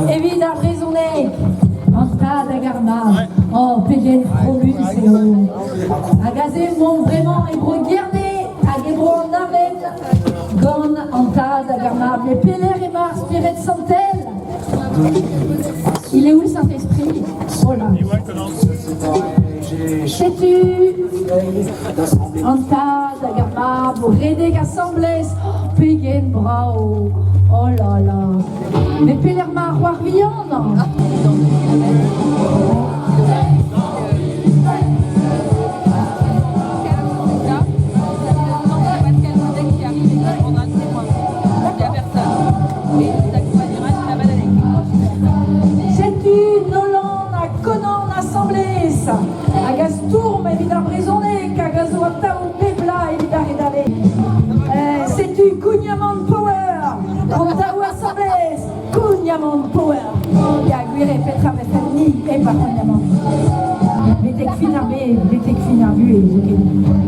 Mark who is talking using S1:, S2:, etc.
S1: Evit ar brezhoneg, an tad hag ar mab, oh pegen fromus eo. Hag aze emaomp bremañ e bro Gerne hag e bro an Aven gant an tad hag ar mab. Mais pelec'h emañ ar Spered Santel? Il est où le Saint-Esprit? Oh là. Setu an tad hag ar mab o redek asambles. Pegen brav! Oh là là! Mais pelec'h 'ma ar c'hoar vihan? Setu Nolan ha Conan asambles hag a stourm evit ar brezhoneg hag a zo atav pep bloaz evit ar redadeg. Setu Kouign-Amann Power, an daou asambles, Kouign-Amann Power. Ya, gwir eo petra 'vefemp-ni hep ar c'houign-amann. Betek fin ar bed, betek fin ar vuhez zoken.